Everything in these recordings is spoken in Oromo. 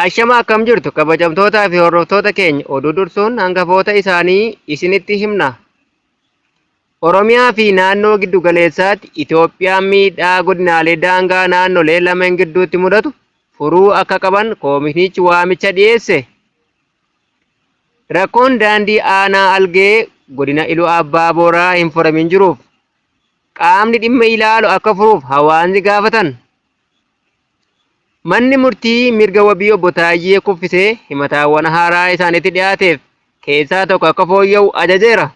Ashama, akkam jirtu kabajamtootaa fi hordoftoota keenya? Oduu dursuun hangafoota isaanii isinitti himna. Oromiyaa fi naannoo giddu galeessaatti Itoophiyaan miidhaa godinaalee daangaa naannolee lameen gidduutti mudatu furuu akka qaban koomishinichi waamicha dhiyeesse. Rakkoon daandii aanaa Algee godina Iluu Abbaa Booraa hin furamin jiruuf qaamni dhimma ilaalu akka furuuf hawaasni gaafatan. Manni murtii mirga wabii obbo Taayyee kuffisee himataawwan haaraa isaanitti dhiyaateef keessaa tokko akka fooyya'u ajajeera.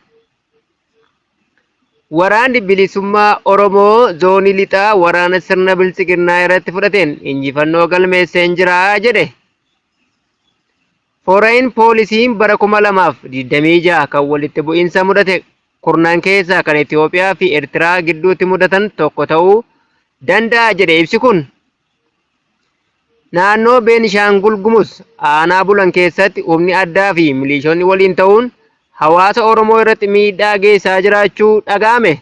Waraanni Bilisummaa Oromoo Zoonii Lixaa waraana sirna Biltsiginnaa irratti fudhateen injifannoo galmeesseen jira jedhe. Foreign Poolisiin bara 2026 kan walitti bu'insa mudate kurnan keessaa kan Itoophiyaa fi Eertiraa gidduutti mudatan tokko ta'uu danda'a jedhe ibsi kun. Naannoo Beenishaangul Gumuz aanaa Bulan keessatti humni addaa fi miliishonni waliin ta'uun hawaasa Oromoo irratti miidhaa geessaa jiraachuu dhaga'ame.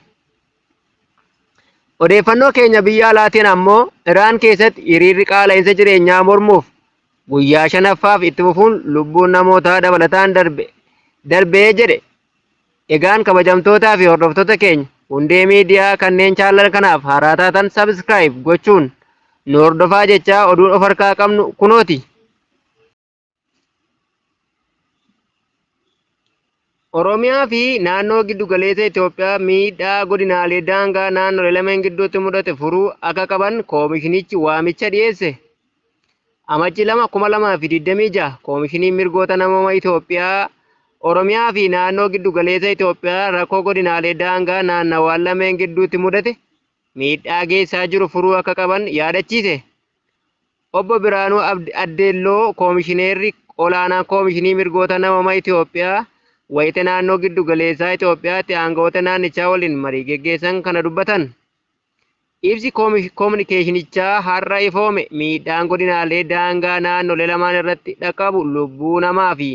Odeeffannoo keenya biyya alaatiin ammoo Iraan keessatti hiriirri qaala'insa jireenyaa mormuuf guyyaa shanaffaaf itti fufuun lubbuun namootaa dabalataan darbe darbee jedhe. Egaan kabajamtootaa fi hordoftoota keenya Hundee Miidiyaa kanneen channel kanaaf haaraa taatan subscribe gochuun nu hordofaa jechaa, oduun of harkaa qabnu kunooti. Oromiyaa fi naannoo giddu galeessa Itoophiyaa miidhaa godinaalee daangaa naannolee lameen gidduutti mudate furuu akka qaban koomishinichi waamicha dhiyeesse. Amajji 2, 2026 Koomishiniin Mirgoota Namoomaa Itoophiyaa Oromiyaa fi naannoo giddu galeessa Itoophiyaa rakkoo godinaalee daangaa naannawaan lameen gidduutti mudate miidhaa geessaa jiru furuu akka qaban yaadachiise. Obbo Biraanuu Addeelloo Koomishineerri Olaanaan Koomishinii Mirgoota Namoomaa Itoophiyaa wayita naannoo giddu galeessaa Itoophiyaatti aanga'oota naannichaa waliin marii geggeessan kana dubbatan. Ibsi koominikeeshinichaa har'a ifoome miidhaan godinaalee daangaa naannolee lamaan irratti dhaqqabu lubbuu namaa fi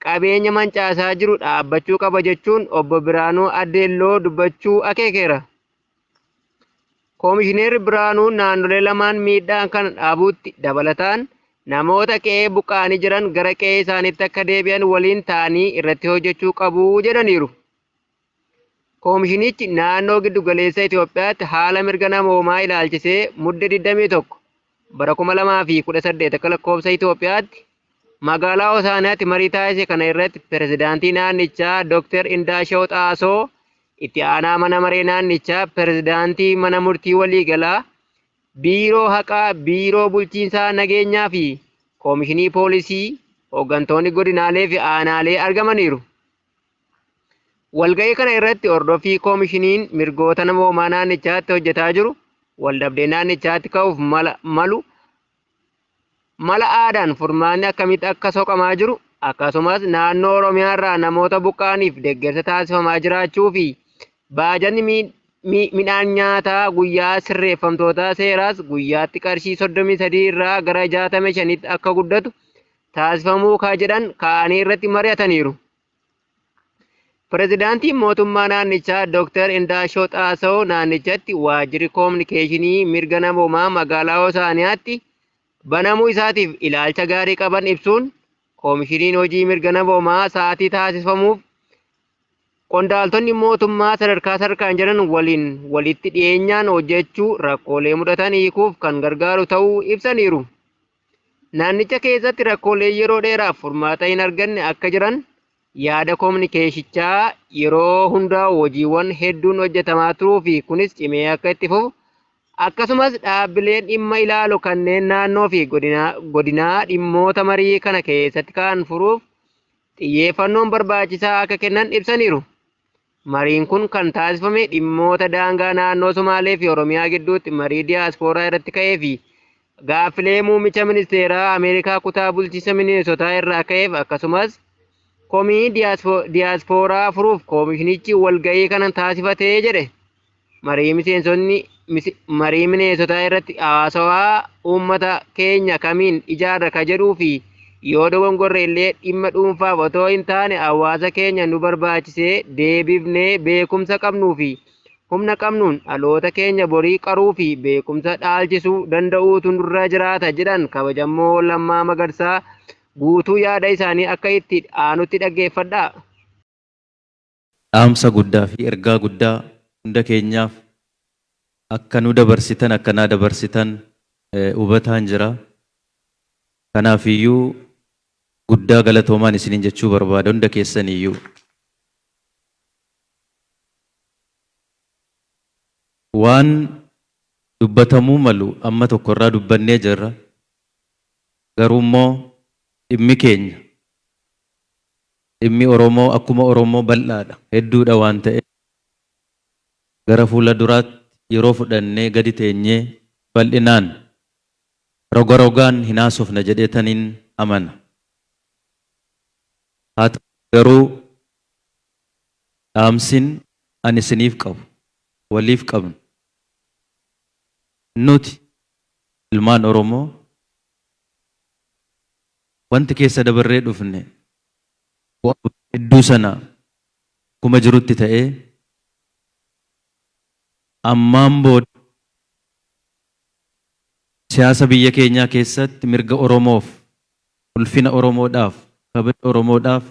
qabeenya mancaasaa jiru dhaabbachuu qaba jechuun Obbo Biraanuu Addeelloo dubbachuu akeekeera. Koomishineerri Biraanuun naannolee lamaan miidhaan kana dhaabuutti dabalataan namoota qe'ee buqqa'anii jiran gara qe'ee isaaniitti akka deebi'an waliin ta'anii irratti hojjechuu qabu jedhaniiru. Koomishinichi naannoo giddu galeessa Itoophiyaatti haala mirga namoomaa ilaalchisee Mudde 21 bara 2018 akka lakkoofsa Itoophiyaatti magaalaa Hosaanaatti marii taasise kana irratti pirezidaantii naannichaa Dr. Indaashaw Xaasoo, itti aanaa mana maree naannichaa, pirezidaantii mana murtii waliigalaa, biiroo haqaa, biiroo bulchiinsaa nageenyaa fi koomishinii poolisii, hooggantoonni godinaalee fi aanaalee argamaniiru. Walga'ii kana irratti hordoffii koomishiniin mirgoota namoomaa naannichaatti hojjetaa jiru, waldhabdee naannichaatti ka'uuf mala malu mala aadaan furmaanni akkamitti akka soqamaa jiru, akkasumas naannoo Oromiyaarraa namoota buqqa'aniif deggersa taasifamaa jiraachuu fi baajatni midhaan nyaataa guyyaa sirreeffamtoota seeraas guyyaatti qarshii 33 irraa gara 65tti akka guddatu taasifamuu ka jedhan ka'anii irratti mari'ataniiru. Pirezidaantiin mootummaa naannichaa Dr. Indaashoo Xaasaw naannichatti waajjirri koominikeeshinii mirga namoomaa magaalaa Hosaaniyaatti banamuu isaatiif ilaalcha gaarii qaban ibsuun, koomishiniin hojii mirga namoomaa sa'aatii taasifamuuf qondaaltonni mootummaa sadarkaa sadarkaan jiran waliin walitti dhiyeenyaan hojjechuu rakkoolee mudatan hiikuuf kan gargaaru ta'uu ibsaniiru. Naannicha keessatti rakkoolee yeroo dheeraaf furmaata hin arganne akka jiran yaada koominikeeshichaa yeroo hundaa'u hojiiwwan hedduun hojjetamaa turuu fi kunis cimee akka itti fufu, akkasumas dhaabbileen dhimma ilaalu kanneen naannoo fi godinaa dhimmoota marii kana keessatti ka'an furuuf xiyyeeffannoon barbaachisaa akka kennan ibsaniiru. Mariin kun kan taasifame dhimmoota daangaa naannoo Sumaalee fi Oromiyaa gidduutti marii diyaaspooraa irratti ka'ee fi gaaffilee muummicha ministeeraa Ameerikaa kutaa bulchiinsa Mineesotaa irraa ka'eef, akkasumas komii diyaaspooraa furuuf koomishinichi walga'ii kana taasifatee jedhe. Marii miseensonni marii Mineesotaa irratti haasawaa uummata keenya kamiin ijaarra ka jedhuu fi yoo dogongorre illee dhimma dhuunfaaf otoo hin taane hawaasa keenya nu barbaachisee deebifnee beekumsa qabnuu fi Humna qabnuun dhaloota keenya borii qaruu fi beekumsa dhaalchisuu danda'uutu nurra jiraata jedhan kabajamoo Lammaa Magarsaa. Guutuu yaada isaanii akka itti aanutti dhaggeeffadhaa. Dhaamsa guddaa fi ergaa guddaa hunda keenyaaf akka nu dabarsitan, akka naa dabarsitan hubataan jira. Kanaafiyyuu guddaa galatoomaan isiniin jechuu barbaada hunda keessaniyyuu. Waan dubbatamuu malu amma tokko irraa dubbannee jirra. Garuu immoo dhimmi keenya, dhimmi Oromoo akkuma Oromoo bal'aadha, hedduudha waan ta'eef gara fuula duraatti yeroo fudhannee gadi teenyee bal'inaan roga rogaan hin haasofna jedheetaniin amana. Haa ta'u garuu dhaamsin ani isiniif qabu, waliif qabnu, nuti ilmaan Oromoo wanti keessa dabarree dhufne bu'aa hedduu sana akkuma jirutti ta'ee, ammaan booda siyaasa biyya keenyaa keessatti mirga Oromoof, ulfina Oromoodhaaf, kabaja Oromoodhaaf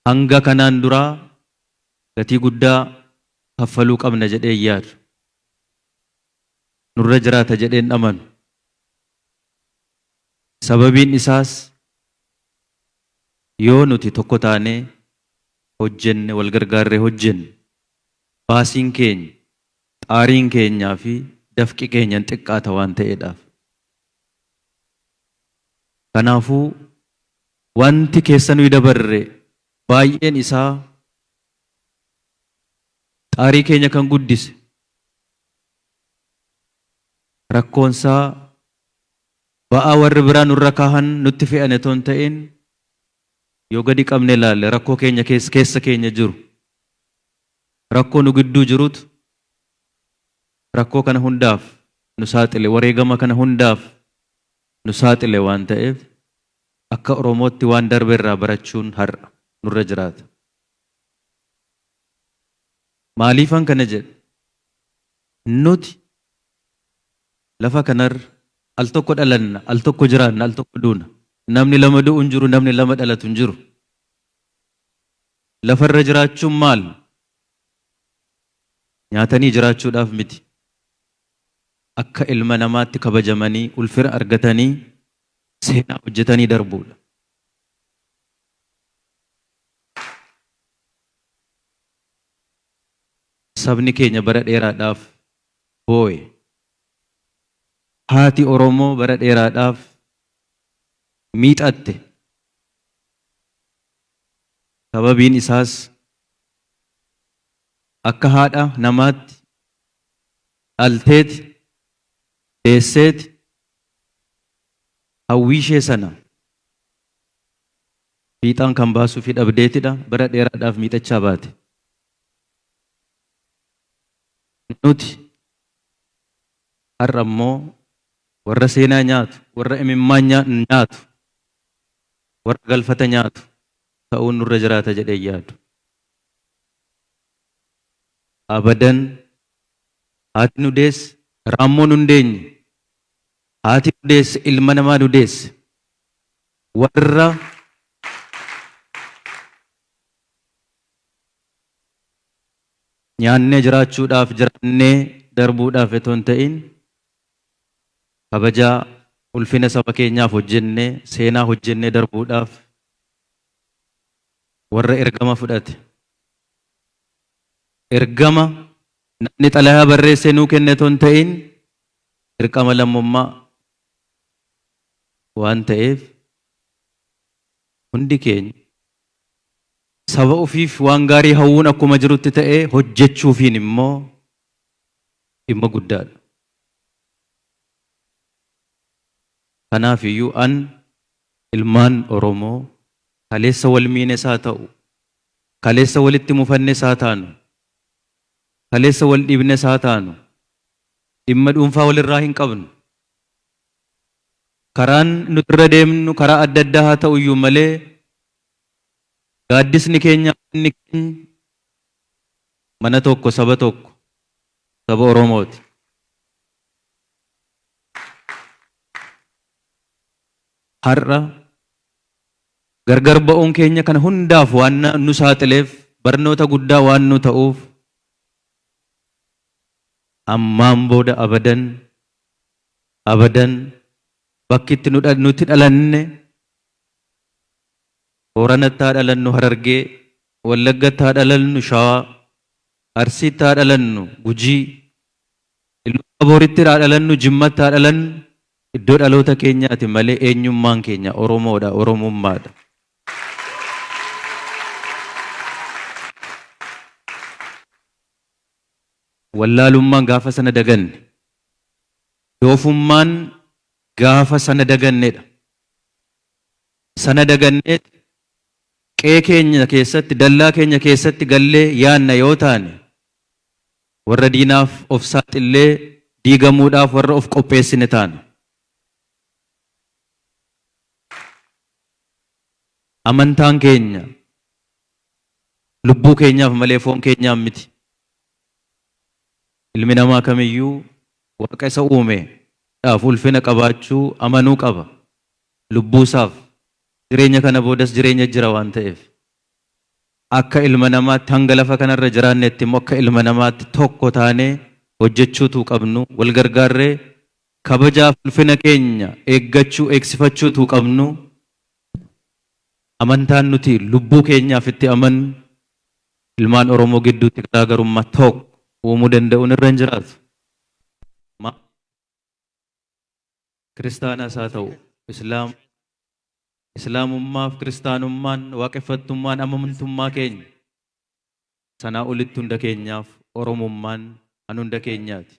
hanga kanaan duraa gatii guddaa kaffaluu qabna jedhee hin yaadu. Nurra jiraata jedhee hin amanu. Sababiin isaas yoo nuti tokko taanee hojjenne, wal gargaarree hojjenne, baasiin keenya, xaariin keenyaa fi dafqi keenya hin xiqqaata waan ta'eedhaaf. Kanaafuu wanti keessa nuyi dabarre baay'een isaa xaarii keenya kan guddise, rakkoonsaa ba'aa warri biraa nurra kaahan nutti fe'an otoo hin ta'in, yoo gadi qabne ilaalle rakkoo keenya keessa keenya jiru, rakkoo nu gidduu jirutu rakkoo kana hundaaf nu saaxile, wareegama kana hundaaf nu saaxile waan ta'eef, akka Oromootti waan darbe irraa barachuun har'a nurra jiraata. Maaliifan kana jedhe? Nuti lafa kanarra al tokko dhalanna, al tokko jiraanna, al tokko duuna. Namni lama du'u hin jiru, namni lama dhalatu hin jiru. Lafarra jiraachuun maal? Nyaatanii jiraachuudhaaf miti. Akka ilma namaatti kabajamanii, ulfina argatanii, seenaa hojjetanii darbuudha. Sabni keenya bara dheeraadhaaf boo'e. Haati Oromoo bara dheeraadhaaf miixatte. Sababiin isaas akka haadha namaatti dhalteeti, deesseeti, hawwii ishee sana fiixaan kan baasuufii dhabdeetidha bara dheeraadhaaf miixachaa baate. Nuti har'a immoo warra seenaa nyaatu, warra imimmaan nyaatu, warra galfata nyaatu ta'uun nurra jiraata jedhee hin yaadu. Abadan haati nu deesse raammoo nu hin deenye, haati nu deesse ilma namaa nu deesse, warra nyaannee jiraachuudhaaf, jiraannee darbuudhaaf otoo hin ta'in, kabajaa ulfina saba keenyaaf hojjennee, seenaa hojjennee darbuudhaaf warra ergama fudhate. Ergama namni xalayaa barreessee nuu kenne otoo hin ta'in, dirqama lammummaa waan ta'eef, hundi keenya saba ofiif waan gaarii hawwuun akkuma jirutti ta'ee, hojjechuufiin immoo dhimma guddaadha. Kanaaf iyyuu an ilmaan Oromoo kaleessa wal miines haa ta'u, kaleessa walitti mufannes haa taanu, kaleessa wal dhiibnes haa taanu, dhimma dhuunfaa walirraa hin qabnu. Karaan nuti irra deemnu karaa adda addaa haa ta'u iyyuu malee, gaaddisni keenya, inni keenya, Mana tokko, saba tokko, saba Oromooti. Har'a gargar ba'uun keenya kana hundaaf waan nu saaxileef, barnoota guddaa waan nu ta'uuf, ammaan booda abadan abadan bakki itti nuti dhalanne, Booranatti haa dhalannu Harargee, Wallaggatti haa dhalannu Shawaa, Arsiitti haa dhalannu Gujii, Iluu Abbabooritti haa dhalannu, Jimmatti haa dhalannu, iddoo dhaloota keenyaati malee eenyummaan keenya Oromoodha, Oromummaadha. Wallaalummaan gaafa sana daganne. Doofummaan gaafa sana dagannedha. Sana dagannee qe'ee keenya keessatti, dallaa keenya keessatti gallee yaanna yoo taane, warra diinaaf of saaxillee diigamuudhaaf warra of qopheessine taana. Amantaan keenya lubbuu keenyaaf malee foon keenyaaf miti. Ilmi namaa kamiyyuu Waaqa isa uume dhaaf ulfina qabaachuu amanuu qaba. Lubbuusaaf, jireenya kana boodas jireenya jira waan ta'eef. Akka ilma namaatti hanga lafa kanarra jiraannetti immoo akka ilma namaatti tokko taanee hojjechuutu qabnu, wal gargaarree kabajaaf ulfina keenya eeggachuu, eegsifachuutu qabnu. Amantaan nuti lubbuu keenyaaf itti amannu ilmaan Oromoo gidduutti garaagarummaa tokko uumuu danda'uun irra hin jiraatu. Kiristaanas haa ta'u Islaam, Islaamummaaf Kiristaanummaan, Waaqeffattummaan amantummaa keenya. Sanaa olitti hunda keenyaaf Oromummaan an hunda keenyaati.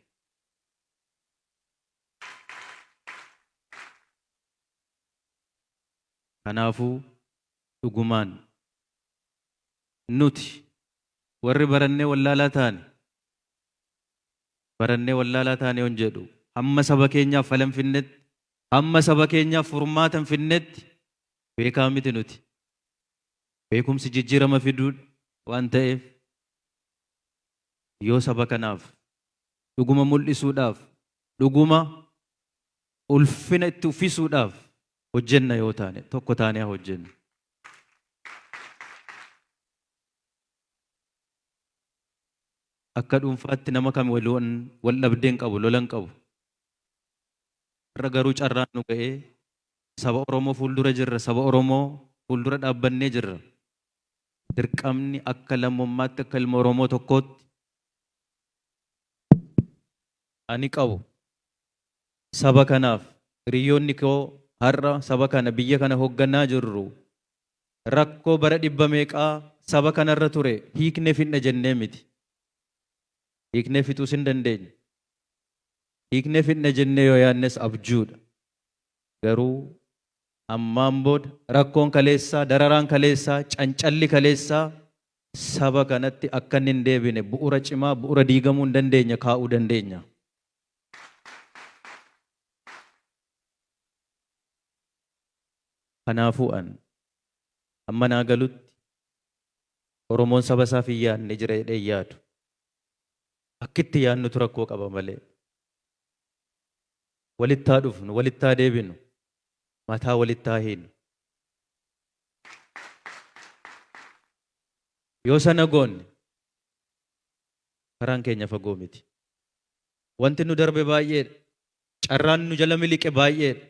Kanaafuu dhugumaan nuti warri barannee wallaalaa taane, barannee wallaalaa taane yoon jedhu, hamma saba keenyaaf fala hin finnetti, hamma saba keenyaaf furmaata hin finnetti beekaa miti nuti. Beekumsi jijjiirama fiduudha waan ta'eef, yoo saba kanaaf dhuguma mul'isuudhaaf, dhuguma ulfina itti uffisuudhaaf hojjenna yoo taane, tokko taanee haa hojjennu. Akka dhuunfaatti nama kam waliin wal dhabdee hin qabu, lola hin qabu. Har'a garuu carraan nu ga'ee saba Oromoo fuuldura jirra, saba Oromoo fuuldura dhaabbannee jirra. Dirqamni akka lammummaatti, akka ilma Oromoo tokkootti ani qabu saba kanaaf, hiriyyoonni koo har'a saba kana, biyya kana hoogganaa jirru, rakkoo bara dhibba meeqaa saba kanarra ture hiiknee fixna jennee miti. Hiiknee fixuus hin dandeenye. Hiiknee fixna jennee yoo yaadnes abjuudha. Garuu ammaan booda rakkoon kaleessaa, dararaan kaleessaa, cancalli kaleessaa saba kanatti akka inni hin deebine bu'uura cimaa, bu'uura diigamuu hin dandeenye kaa'uu dandeenya. Kanaafuu an hamma naa galutti Oromoon saba isaaf hin yaadne jira jedhee hin yaadu. Akki itti yaadnutu rakkoo qaba malee. Walitti haa dhufnu, walitti haa deebinu, mataa walitti haa hiinu. Yoo sana goone karaan keenya fagoo miti. Wanti nu darbe baay'eedha. Carraan nu jala miliqe baay'eedha.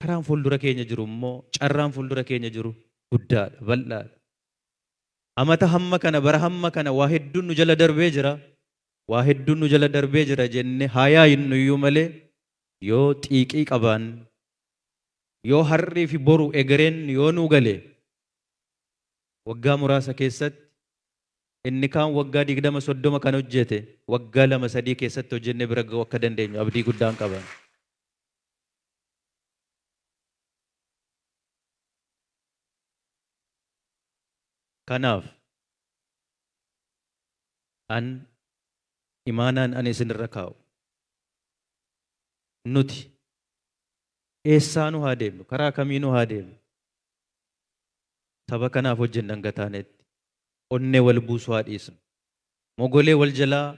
Karaan fuuldura keenya jiru immoo, carraan fuuldura keenya jiru guddaadha, bal'aadha. Amata hamma kana, bara hamma kana waa hedduun nu jala darbee jira, waa hedduun nu jala darbee jira jenne haa yaayinnu iyyuu malee, yoo xiiqii qabaanne, yoo har'ii fi boru egereen yoo nuu gale, waggaa muraasa keessatti inni kaan waggaa 20, 30 kan hojjete waggaa 2, 3 keessatti hojjennee bira ga'uu akka dandeenyu abdii guddaan qaba. Kanaaf an imaanaan ani isinirra kaa'u, nuti eessaanuu haa deemnu, karaa kamiinuu haa deemnu, saba kanaaf hojjenna hanga taanetti onnee wal buusuu haa dhiisnu. Mogolee wal jalaa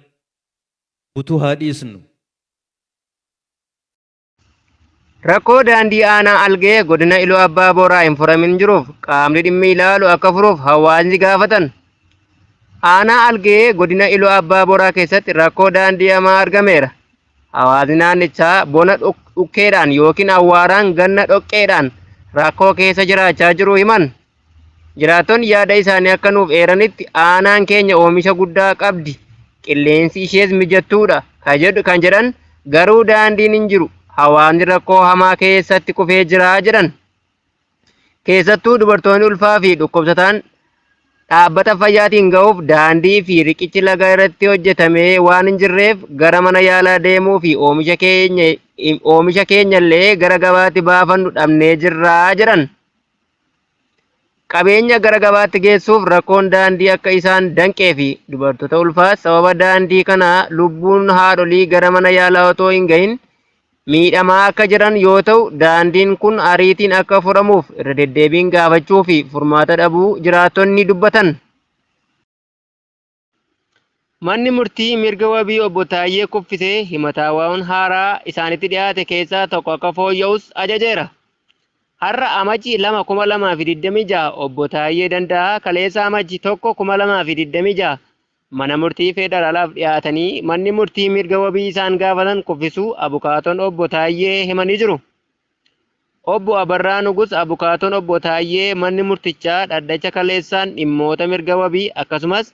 butuu haa dhiisnu. Rakkoo daandii aanaa Algee godina Iluu Abbaa Booraa hin furamin jiruuf qaamni dhimmi ilaalu akka furuuf hawaasni gaafatan. Aanaa Algee godina Iluu Abbaa Booraa keessatti rakkoo daandii hamaa argameera. Hawaasni naannichaa bona dhukkeedhaan yookiin awwaaraan ganna dhoqqeedhaan rakkoo keessa jiraachaa jiru himan. Jiraattonni yaada isaanii akka nuuf eeranitti aanaan keenya oomisha guddaa qabdi. Qilleensi ishees mijattuudha kan jedhan garuu daandiin hin jiru. Hawaasni rakkoo hamaa keessatti kufee jira jedhan. Keessattuu dubartoonni ulfaa fi dhukkubsataan dhaabbata fayyaatiin ga'uuf daandii fi riqichi laga irratti hojjetamee waan hin jirreef gara mana yaalaa deemuu fi oomisha keenya illee gara gabaatti baafannu dhabnee jirra jedhan. Qabeenya gara gabaatti geessuuf rakkoon daandii akka isaan danqee fi dubartoota ulfaas sababa daandii kanaa lubbuun haadholii gara mana yaalaa otoo hin gahin miidhamaa akka jiran yoo ta'u, daandiin kun ariitiin akka furamuuf irra deddeebiin gaafachuu fi furmaata dhabuu jiraattonni dubbatan. Manni murtii mirga wabii obbo Taayyee kuffisee himataawwan haaraa isaanitti dhiyaate keessaa tokko akka fooyya'us ajajeera. Har'a Amajji 2, 2026 obbo Taayyee Danda'aa kaleessa Amajji 1, 2026 mana murtii federaalaaf dhiyaatanii manni murtii mirga wabii isaan gaafatan kuffisuu abukaatoon obbo Taayyee himanii jiru. Obbo Abarraa Nugus abukaatoon obbo Taayyee manni murtichaa dhaddacha kaleessaan dhimmoota mirga wabii akkasumas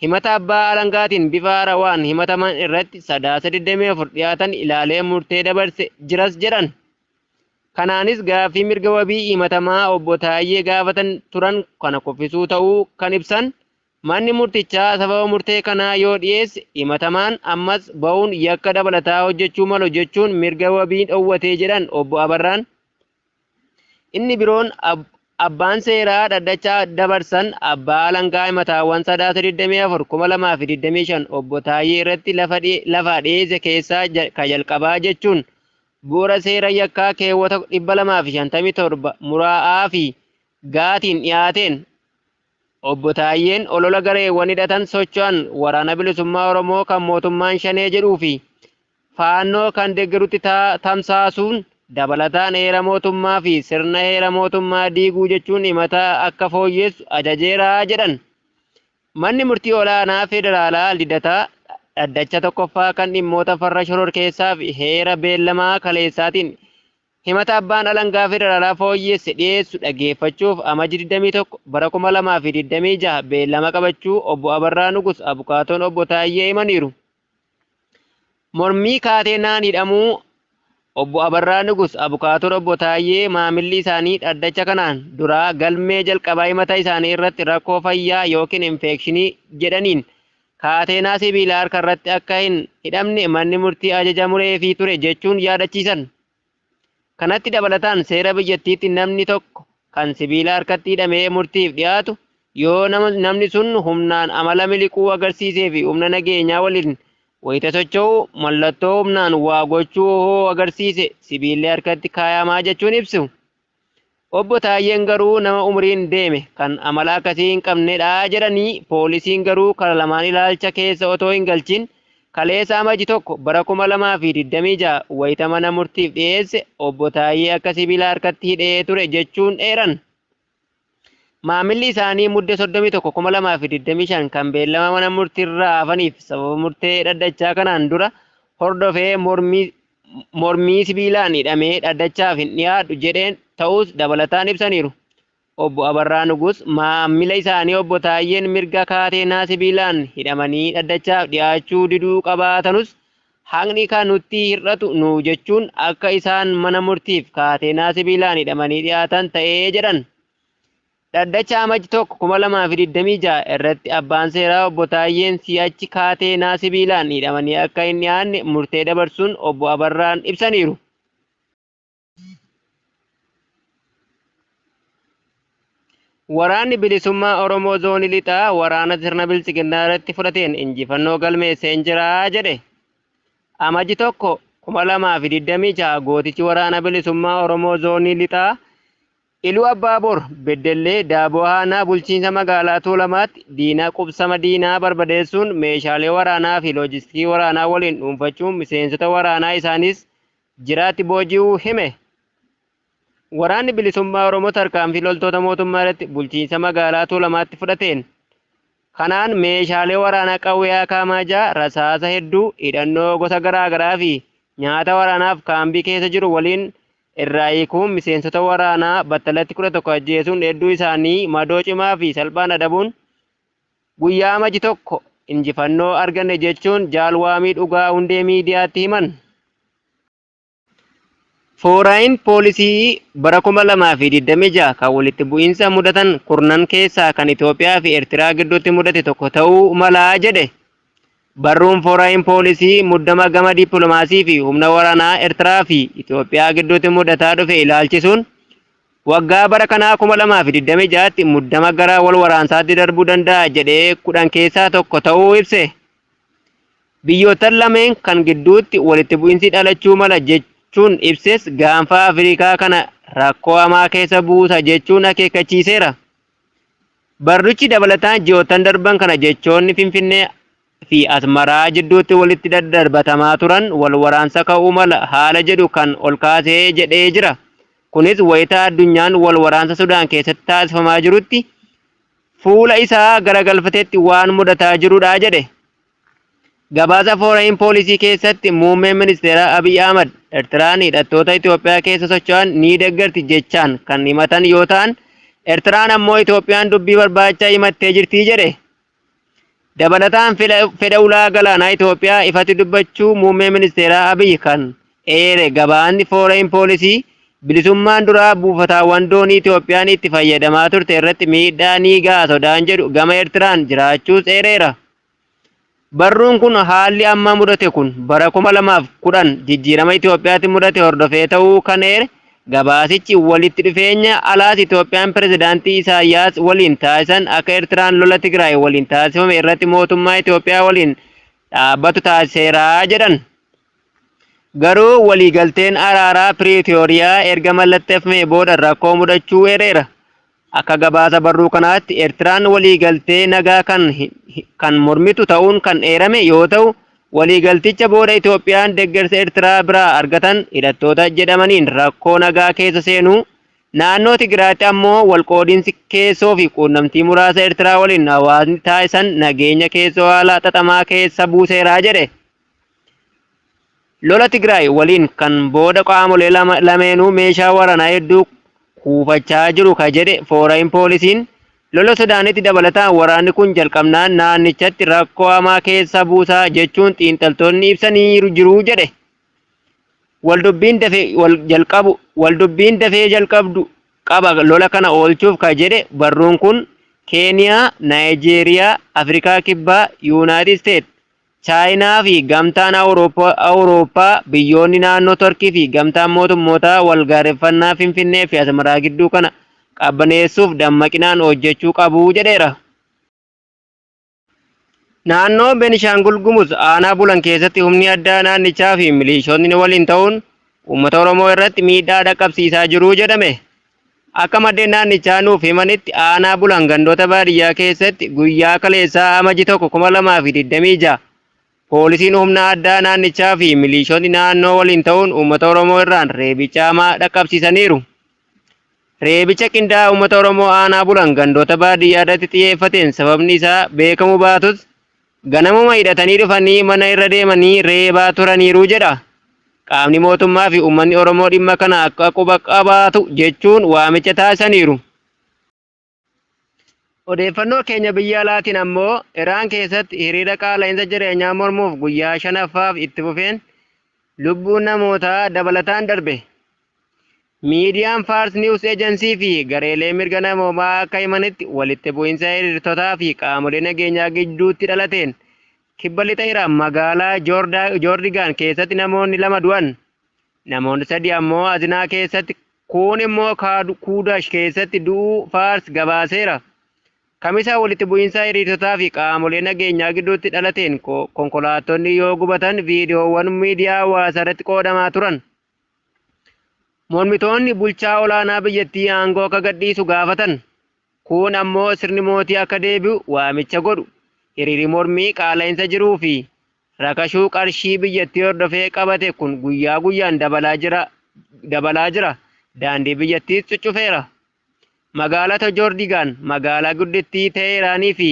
himata abbaa alangaatiin bifa haarawaan himataman irratti Sadaasa 24 dhiyaatan ilaalee murtee dabarse jiras jedhan. Kanaanis gaaffii mirga wabii himatamaa obbo Taayyee gaafatan turan kana kuffisuu ta'uu kan ibsan manni murtichaa sababa murtee kanaa yoo dhiyeesse himatamaan ammas ba'uun yakka dabalataa hojjechuu malu jechuun mirga wabii dhowwatee jedhan obbo Abarraan. Inni biroon abbaan seeraa dhaddacha dabarsan abbaa alangaa himataawwan Sadaasa 24, 2025 obbo Taayyee irratti lafa dhiyeesse keessaa ka jalqabaa jechuun bu'uura seera yakkaa keewwata 257 muraa'aa fi gaatiin dhiyaateen obbo Taayyeen olola gareewwan hidhatan socho'an waraana bilisummaa Oromoo kan mootummaan shanee jedhuu fi faannoo kan deeggarutti tamsaasuun dabalataan heera mootummaa fi sirna heera mootummaa diiguu jechuun himata akka fooyyessu ajajeera jedhan. Manni murtii olaanaa federaalaa Lidataa dhaddacha tokkoffaa kan dhimmoota farra shororkeessaa fi heera beellamaa kaleessaatiin himata abbaan alangaa federaalaa fooyyesse dhiyeessu dhaggeeffachuuf Amajji 21 bara 2026 beellama qabachuu obbo Abarraa Nugus abukaatoon obbo Taayyee himaniiru. Mormii kaateenaan hidhamuu obbo Abarraa Nugus abukaatoon obbo Taayyee maamilli isaanii dhaddacha kanaan duraa galmee jalqabaa himata isaanii irratti rakkoo fayyaa yookiin infekshinii jedhaniin kaateenaa sibiilaa harka irratti akka hin hidhamne manni murtii ajaja mureefii ture jechuun yaadachiisan. Kanatti dabalataan seera biyyattiitti namni tokko kan sibiila harkatti hidhamee murtiif dhiyaatu yoo namni sun humnaan amala miliquu agarsiisee fi humna nageenyaa waliin wayita socho'u mallattoo humnaan waa gochuu hoo agarsiise sibiilli harkatti kaayamaa jechuun ibsu. Obbo Taayyeen garuu nama umriin deeme kan amala akkasii hin qabnedha jedhanii poolisiin garuu kara lamaan ilaalcha keessa otoo hin galchin kaleessa Amajji 1 bara 2026 wayita mana murtiif dhiyeesse obbo Taayyee akka sibiila harkatti hidhee ture jechuun eeran. Maamilli isaanii Mudde 31, 2025 kan beellama mana murtiirraa hafaniif sababa murtee dhaddachaa kanaan dura hordofee mormii sibiilaan hidhamee dhaddachaaf hin dhiyaadhu jedheen ta'us dabalataan ibsaniiru. Obbo Abarraa Nugus maamila isaanii obbo Taayyeen mirga kaateenaa sibiilaan hidhamanii dhaddachaaf dhiyaachuu diduu qabaatanus haqni kan nutti hir'atu nu jechuun akka isaan mana murtiif kaateenaa sibiilaan hidhamanii dhiyaatan ta'ee jedhan. Dhaddacha Amajji 1, 2026 irratti abbaan seeraa obbo Taayyeen si'achi kaateenaa sibiilaan hidhamanii akka hin dhiyaanne murtee dabarsuun obbo Abarraan ibsaniiru. Waraanni Bilisummaa Oromoo Zoonii Lixaa waraana sirna Biltsiginnaa irratti fudhateen injifannoo galmeesseen jira jedhe. Amajji 1, 2026 gootichi waraana bilisummaa Oromoo Zoonii Lixaa Iluu Abbaaboor Beddellee Daaboo Haanaa bulchiinsa magaalaa Tuulamaatti diinaa qubsama diinaa barbadeessuun meeshaalee waraanaa fi loojistikii waraanaa waliin dhuunfachuun miseensota waraanaa isaanis jiraatti booji'uu hime. Waraanni bilisummaa Oromoo tarkaanfii loltoota mootummaa irratti bulchiinsa magaalaa Tuulamaatti fudhateen kanaan meeshaalee waraanaa qawwee akaamaa ja'a, rasaasa hedduu, hidhannoo gosa garaa garaa fi nyaata waraanaaf kaambii keessa jiru waliin irraa hiikuun miseensota waraanaa battalatti 11 ajjeesuun hedduu isaanii madoo cimaa fi salphaan adabuun guyyaa Amajji 1 injifannoo arganne jechuun jaalwaamii dhugaa hundee miidiyaatti himan. Fooraayin poolisii bara 2026 kan walitti bu'iinsa mudatan kurnan keessaa kan Itoophiyaa fi Eertiraa gidduutti mudate tokko ta'uu malaa jedhe. Barruun Fooraayin poolisii muddama gama dippiloomaasii fi humna waraanaa Eertiraa fi Itoophiyaa gidduutti mudataa dhufe ilaalchisuun waggaa bara kanaa 2026tti muddama gara wal waraansaatti darbuu danda'a jedhee 10 keessaa tokko ta'uu ibse. Biyyoottan lameen kan gidduutti walitti bu'insi dhalachuu mala jechuun ibses gaanfa Afrikaa kana rakkoo hamaa keessa buusa jechuun akeekkachiiseera. Barruchi dabalataan ji'oottan darban kana jechoonni Finfinnee fi Asmaraa jidduutti walitti daddarbatamaa turan wal waraansa ka'uu mala haala jedhu kan ol kaasee jedhee jira. Kunis wayita addunyaan wal waraansa Sudaan keessatti taasifamaa jirutti fuula isaa garagalfatetti waan mudataa jirudha jedhe. Gabaasa Foreign Policy keessatti muummeen ministeeraa Abiy Ahmad Ertiraan hidhattoota Itoophiyaa keessa socho'an ni deeggarti jechaan kan himatan yoo ta'an, Ertiraan ammoo Itoophiyaan dubbii barbaacha himattee jirti jedhe. Dabalataan fedha ulaa galaanaa Itoophiyaa ifatti dubbachuu muummee ministeeraa Abiy kan eere gabaasni Foreign Policy, bilisummaan duraa buufataawwan doonii Itoophiyaan itti fayyadamaa turte irratti miidhaa ni gaha sodaan jedhu gama Ertiraan jiraachuus eereera. Barruun kun haalli amma mudate kun bara 2010 jijjiirama Itoophiyaatti mudate hordofee ta'uu kan eere gabaasichi, walitti dhufeenya alaas Itoophiyaan pirezidaantii Isaayyaas waliin taasisan akka Ertiraan lola Tigraay waliin taasifame irratti mootummaa Itoophiyaa waliin dhaabbatu taasiseera jedhan. Garuu waliigalteen araaraa Piriitooriyaa erga mallatteeffamee booda rakkoo mudachuu eereera. Akka gabaasa barruu kanaatti Ertiraan waliigaltee nagaa kan mormitu ta'uun kan eerame yoo ta'u, waliigalticha booda Itoophiyaan deeggarsa Ertiraa biraa argatan hidhattoota jedhamaniin rakkoo nagaa keessa seenuu, naannoo Tigraayitti ammoo walqoodinsi keessoo fi quunnamtii muraasa Ertiraa waliin hawaasni taasisan nageenya keessoo haala xaxamaa keessa buuseera jedhe. Lola Tigraay waliin kan booda qaamolee lameenuu meeshaa waraanaa hedduu kuufachaa jiru ka jedhe Foreign Poolisiin, lola Sudaanitti dabalataan waraanni kun jalqabnaan naannichatti rakkoo hamaa keessa buusaa jechuun xiinxaltoonni ibsaniiru jiru jedhe. Waldubbiin dafee wal jalqabu waldubbiin dafee jalqabdu qaba lola kana oolchuuf ka jedhe barruun kun, Keeniyaa, Naayijeeriyaa, Afrikaa Kibbaa, Yuunaayitid Isteet, Chaayinaa fi Gamtaan Awurooppaa, biyyoonni naannoo Turkii fi Gamtaan Mootummootaa wal gaarreffannaa Finfinnee fi Asmaraa gidduu kana qabbaneessuuf dammaqinaan hojjechuu qabu jedheera. Naannoo Benishaangul Gumuz aanaa Bulan keessatti humni addaa naannichaa fi milishootni waliin ta'uun uummata Oromoo irratti miidhaa dhaqqabsiisaa jiru jedhame. Akka maddeen naannichaa nuuf himanitti aanaa Bulan gandoota baadiyyaa keessatti guyyaa kaleessaa Amajji 1, 2026 poolisiin humna addaa naannichaa fi milishootni naannoo waliin ta'uun uummata Oromoo irraan reebicha hamaa dhaqqabsiisaniiru. Reebicha qindaa'aa uummata Oromoo aanaa Bulan gandoota baadiyyaa irratti xiyyeeffateen sababni isaa beekamuu baatus ganamuma hidhatanii dhufanii mana irra deemanii reebaa turaniiru jedha. Qaamni mootummaa fi uummanni Oromoo dhimma kana akka quba qabaatu jechuun waamicha taasisaniiru. Odeeffannoo keenya biyya alaatiin ammoo Iraan keessatti hiriira qaala'insa jireenyaa mormuuf guyyaa shanaffaaf itti fufeen lubbuun namootaa dabalataan darbe. Miidiyaan Fars News Agency fi gareelee mirga namoomaa akka himanitti walitti bu'insa hiriirtotaa fi qaamolee nageenyaa gidduutti dhalateen kibba lixa Iraan magaalaa Joordigaan keessatti namoonni 2 du'an. Namoonni 3 ammoo Azinaa keessatti kuun immoo Kuudash keessatti du'uu Faars gabaaseera. Kamisa walitti bu'insa hiriirtotaa fi qaamolee nageenyaa gidduutti dhalateen konkolaattonni yoo gubatan viidiyoowwan miidiyaa hawaasaa irratti qoodamaa turan. Mormitoonni bulchaa olaanaa biyyattii aangoo akka gadhiisu gaafatan. Kun ammoo sirni mootii akka deebi'u waamicha godhu. Hiriirri mormii qaala'insa jiruu fi rakashuu qarshii biyyattii hordofee qabate kun guyyaa guyyaan dabalaa jira. Dabalaa jira. Daandii biyyattiis cuccufeera. Magaalota Joordigaan magaalaa guddittii Teehiraanii fi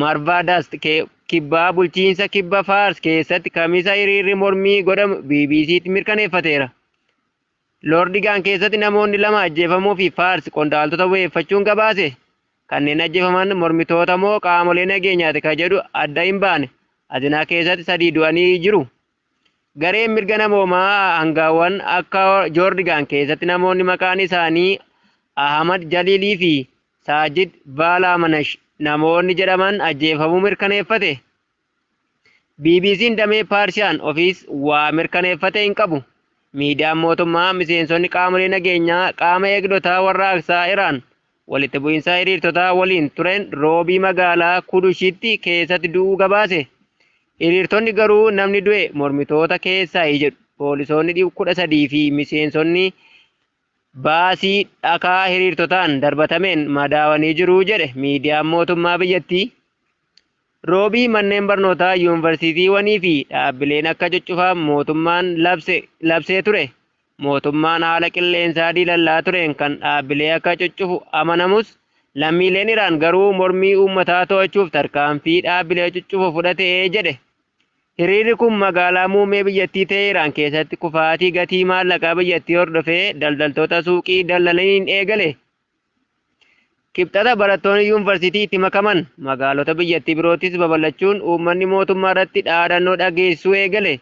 Marvaadast kibbaa bulchiinsa kibba Faars keessatti kamisa hiriirri mormii godhamu BBC'tti mirkaneeffateera. Loordigaan keessatti namoonni lama ajjeefamuu fi Faars qondaaltota weeffachuun gabaase. Kanneen ajjeefaman mormitoota moo qaamolee nageenyaati ka jedhu adda hin baane. Azinaa keessatti sadii du'anii jiru. Gareen mirga namoomaa hangaawwan akka Joordigaan keessatti namoonni maqaan isaanii Ahmad Jaliilii fi Saajid Baalaamanash namoonni jedhaman ajjeefamuu mirkaneeffate. BBC'n damee Paarsiyaan ofiis waa mirkaneeffate hin qabu. Miidiyaan mootummaa miseensonni qaamolee nageenyaa qaama eegdotaa warraaqsaa Iraan walitti bu'iinsa hiriirtotaa waliin turen roobii magaalaa Kudushitti keessatti du'uu gabaase. Hiriirtonni garuu namni du'e mormitoota keessaa jedhu. Poolisoonni 13 fi miseensonni baasii dhakaa hiriirtotaan darbatameen madaawanii jiru jedhe miidiyaan mootummaa biyyattii. Roobii manneen barnootaa yuunivarsiitiiwwanii fi dhaabbileen akka cuccufaa mootummaan labsee ture. Mootummaan haala qilleensaa diilallaa tureen kan dhaabbilee akka cuccufu amanamus lammiileen Iraan garuu mormii uummataa to'achuuf tarkaanfii dhaabbilee cuccufu fudhate jedhe. Hiriirri kun magaalaa muummee biyyattii Teheraan keessatti kufaatii gatii maallaqaa biyyattii hordofee daldaltoota suuqii daldalaniin eegale. Kibxata barattoonni yuunivarsiitii itti makaman magaalota biyyattii biroottis babal'achuun uummanni mootummaa irratti dhaadannoo dhageessisuu eegale.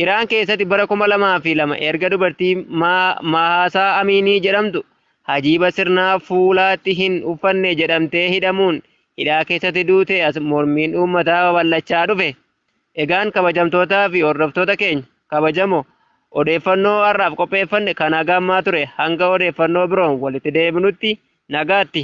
Iraan keessatti bara 2002 erga dubartii Mahaasaa Aminii jedhamtu hajiiba sirnaa fuulaatti hin uffanne jedhamtee hidhamuun hidhaa keessatti duute as mormiin uummataa babal'achaa dhufe. Egaan kabajamtootaa fi hordoftoota keenya kabajamoo odeeffannoo har'aaf qopheeffanne kan haga ammaa ture hanga odeeffannoo biroon walitti deebinutti nagaatti.